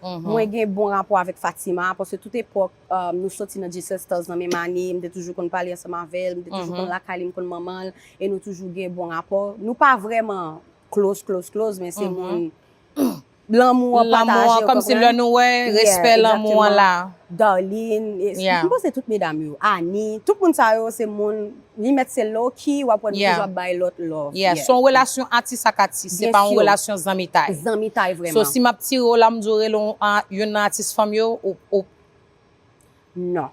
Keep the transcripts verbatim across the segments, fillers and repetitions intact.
Mwen gen bon rapò avèk Fatima, paske tout epòk, um, nou soti nan G Sisters nan menm ane, m te toujou konn pale ansanm avè l, m te toujou konn lakay li, m konn manman l, e nou toujou gen bon rapò. Nou pa vrèman close, close, close, men se moun lanmou an pataje, ou konprann? Lanmou an, kòmsi lè nou wè, respè, lanmou an la. Darline, e, m panse tout medam yo, Annie, tout moun sa yo se moun, li mèt se low key, w ap wè nou toujou ap bay lòt love. Yeah, se yon relasyon atis ak atis, se pa yon relasyon zanmitay. Zanmitay vrèman. So, si m ap tire w la, m di w rele yon, a, youn nan atis fanm yo, ou, ou Non.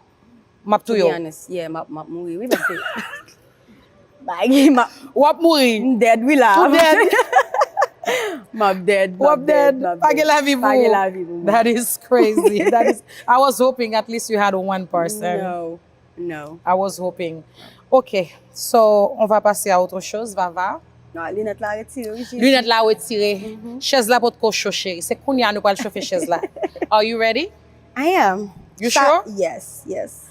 M ap touye w. To be honest, yeah, m ap, m ap mouri, wi, paske bagay, m ap, w ap mouri. M dead, wi, la. Ou dead. M ap dead, m ap dead, m ap dead. Pa gen lavi pou ou. Pa gen lavi pou mwen. That is crazy. That is, I was hoping at least you had one person. No, no. I was hoping. Ok, so, on va passer à autre chose, Vava. Non, linèt la retire, wi, Jezi. Linèt la retire. Chèz la potko cho, cheri. Se kounye a nou pral chofe chèz la. Are you ready? I am. You sure? Yes, yes.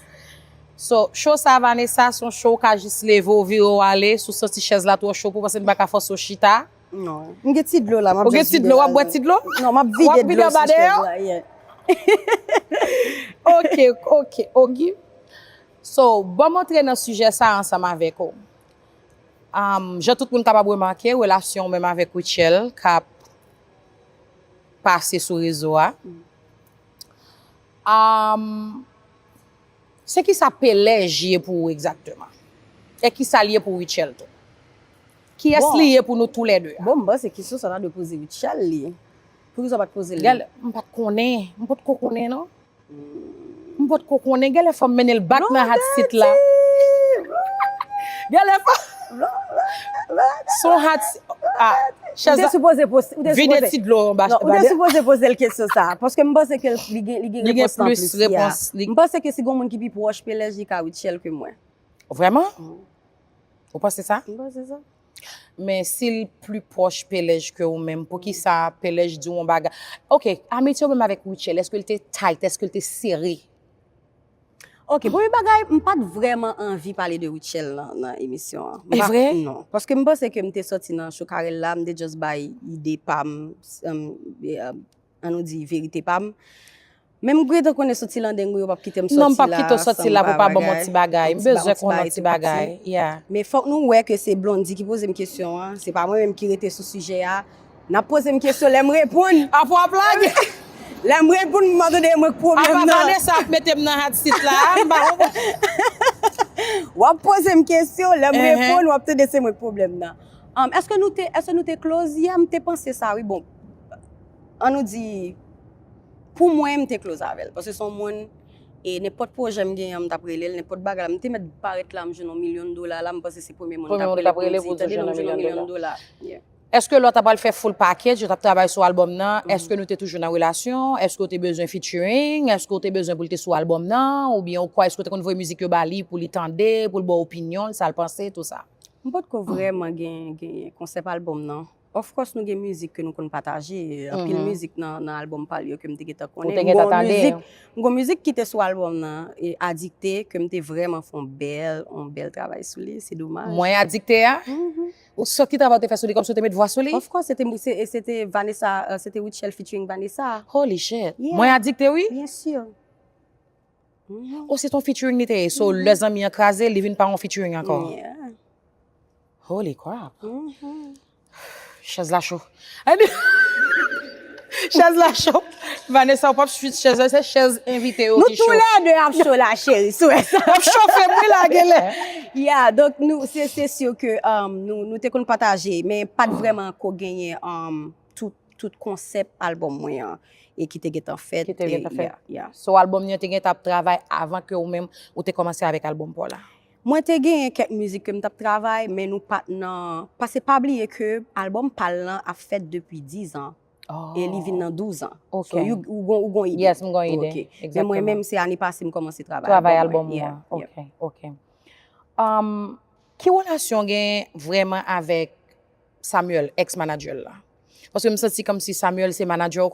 So, show sa, Vanessa, se yon show ou ka jis leve w, vire w ale. Si w santi chèz la twò cho pou w, paske n pa ka fòse w chita. Non. M gen ti dlo la, m ap just vide la. Ou gen ti dlo, w ap bwè ti dlo? Non, m ap vide dlo sou chèz la, yeah. Ok, ok, ok. So, ban m antre nan sijè sa ansanm avèk ou. Um, jan tout moun kapab remake, relasyon w menm avèk Rutshelle k ap pase sou rezo a. Um, se kisa Pelèj ye pou ou egzakteman? E kisa l ye pou Rutshelle tou? Kiyès li ye pou nou toulède a? Bon, m panse kesyon sa ta dwe poze Rutshelle li. Poukisa w pa t poze l li? Gèl, m pa t konnen. M potko konnen, non. M potko konnen, genlè fò m mennen l back nan hot seat la. Genlè fò. Son hot seat. Ah, ou te sipoze poze, ou te sipoze, vide ti dlo anba. Non, ou te sipoze poze l kesyon sa, paske m panse ke li gen, li gen repons lan plis, yeah. M panse ke si gen moun ki pi pwòch Pelèj, li ka Rutshelle ke mwen. Vrèman? Ou panse sa? M panse sa. Men si l pli pwòch Pelèj ke ou menm, poukisa Pelèj di w yon bagay? Ok, amitye w menm avèk Rutshelle, èske l te tight, èske l te sere? Ok, premye bagay, m pa t vrèman anvi pale de Rutshelle nan, nan emisyon an. E vre? Non, paske m panse ke m te sòti nan Chokarèl la, m te just bay ide pa m, um, e, um, ann nou di verite pa m. Men m gentan konnen sou ti landeng ou yo p ap kite m sòti la. Non, m p ap kite w sòti la pou w pa ban m yon ti bagay. M bezwen konn yon ti bagay. Yeah. Men fòk nou wè ke se Blondy ki poze m kesyon an, se pa mwen menm ki rete sou sijè a. N ap poze m kesyon, lè m reponn. Apre w ap lage. Lè m reponn, m ap tande mwen k pwoblèm nan. Apa Vanessa ap mete m nan hot seat la, m pa konprann. W ap poze m kesyon, lè m reponn, w ap tande se mwen k pwoblèm nan. Um, èske nou te, èske nou te close? Yeah, m te panse sa, wi. Bon, ann nou di, pou mwen, m te close avè l. Paske se yon moun, e nenpòt pwojè m genyen an, m t ap rele l, nenpòt bagay la, m te mèt parèt la, m jwenn yon milyon dola la, m panse se premye moun m t ap rele pou l di, tande non, m jwenn yon milyon dola. Yeah. Èske lè w t ap al fè full package, w t ap travay sou albòm nan, èske nou te toujou nan relasyon? Èske w te bezwen featuring? Èske w te bezwen pou l te sou albòm nan? Oubyen ou kwè, èske w te konn voye mizik yo ba li pou li tande, pou l ba w opinyon l, sa l panse, tou sa? M potko vrèman gen, gen konsèp albòm nan. Of course, nou gen mizik ke nou konn pataje, anpil mizik nan, nan albòm pa l yo ke m te gentan konnen. Ou te gentan tande? M gon mizik, m gon mizik ki te sou albòm nan, e Adikte, ke m te vrèman fè yon bèl, yon bèl travay sou li, se domaj. Mwen Adikte a? Ou sòt ki travay ou te fè sou li, kòmsi ou te met vwa sou li? Of course, se te, se, se te Vanessa, euh, se te Rutshelle featuring Vanessa. Holy shit. Yeah. Mwen Adikte, wi. Byen si. Oh, se ton featuring li te ye. So, lè zanmi an kraze, li vin pa yon featuring ankò. Yeah. Holy crap. Chèz la cho. Chèz la cho. Vanessa, ou p ap switch chèz la, se chèz envite yo ki cho. Nou toulède ap cho la, cheri, sou sa. W ap chofe m, wi, la, genlè. Yeah, donk, nou, se, se si ke, um, nou, nou te konn pataje, men pa t vrèman ko genyen, um, tout, tout konsèp albòm mwen an, e ki te gentan fèt. Ki te gentan fèt. Yeah, yeah. So, albòm li an te gentan ap travay avan ke ou menm, ou te kòmanse avèk albòm pa w la? Mwen te genyen kèk mizik ke m t ap travay, men nou pa t nan, paske pa bliye ke albòm pa l lan ap fèt depi diz an. E li vin nan douz an. Ok. So, you, ou gon, ou gon ide. Yes, m gon ide. Ok. Men mwen menm, se ane pase m kòmanse travay albòm mwen. Travay albòm ou an. Yeah, yeah. Ok, ok. Um, ki relasyon w gen vrèman avèk Samuel, ex manager la? Paske m santi kòmsi Samuel se manager w.